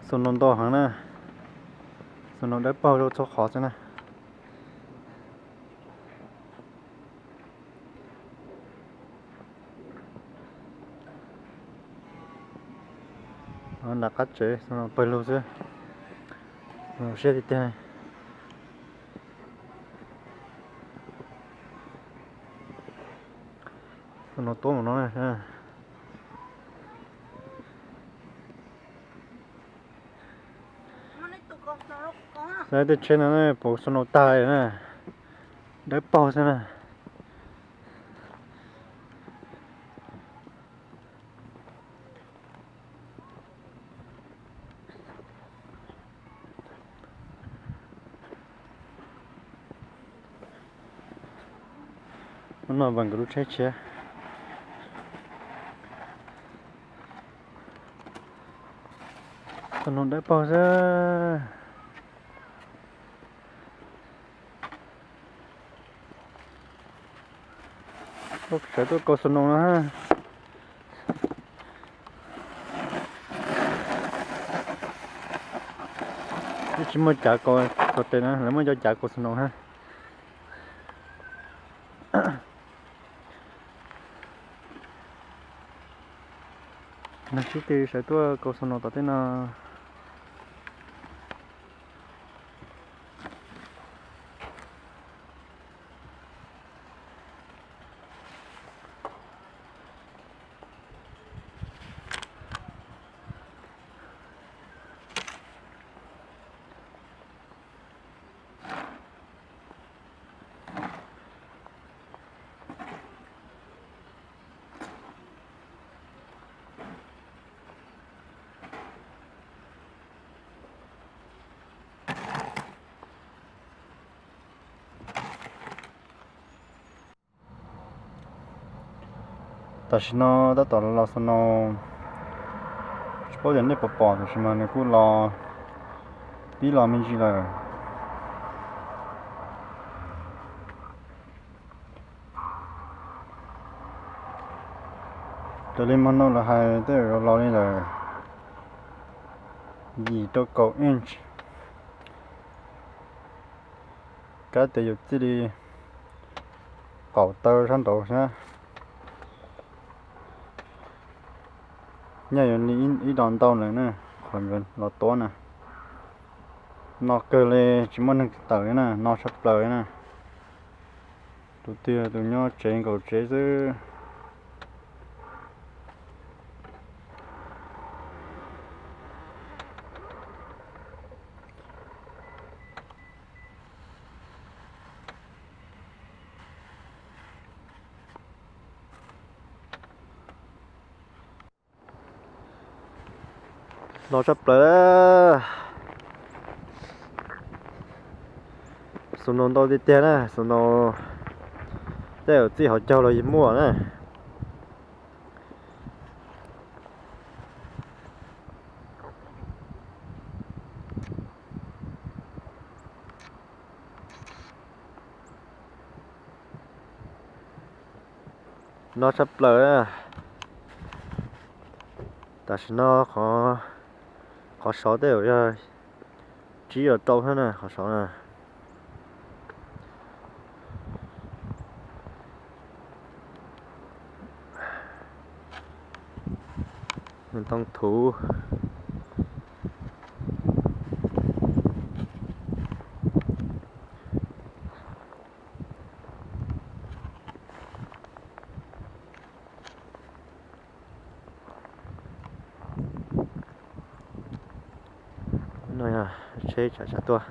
Snow ntau heev na, snow dawb paug rau txhua qhov xwb na. Nram qab tsev snow pawg lug xwb, siab tiag tiag. Snow tuab mus no. Saib tej tsheb no puas snow tag na, dawb paug xwb na. Hnub no vam nkawd lub tsheb tshiab. Snow dawb paug xwb. Sawv tuaj kaus snow no. Twb tsis muaj cav kaus txog tes na, lawv muaj cov cav kaus snow na. Neeg sib tw sawv tuaj kaus snow tom tej no. Tam sim no tab tom los snow, tsis paub tias nej puas pom, tab sis mas nws kuj los pib los me ntsis lawm. Raws li Mo Nau lawv hais tej zaum yuav los li ntawm yim rau kaum inch, kab tias yus txij li qaum taw sab nraud xwb. Nyaj yuav li ib dos ntau lawm na, qhov nkawd los tuab na. No kawg li tsis muaj neeg tawm li na, no tshaj plaws li na. Tus twg tus nyob tsev nkaum tsev xwb. No tshaj plaws. Snow ntau tiag tiag na, snow tej zaum txij hauv caug los yeej muaj na. No tshaj plaws. Tam sim no qhov saud tej zaum yog tsib los rau xwb na, qhov saud na. Ntoo thuv. No yog tsheb tsam tsam tuaj.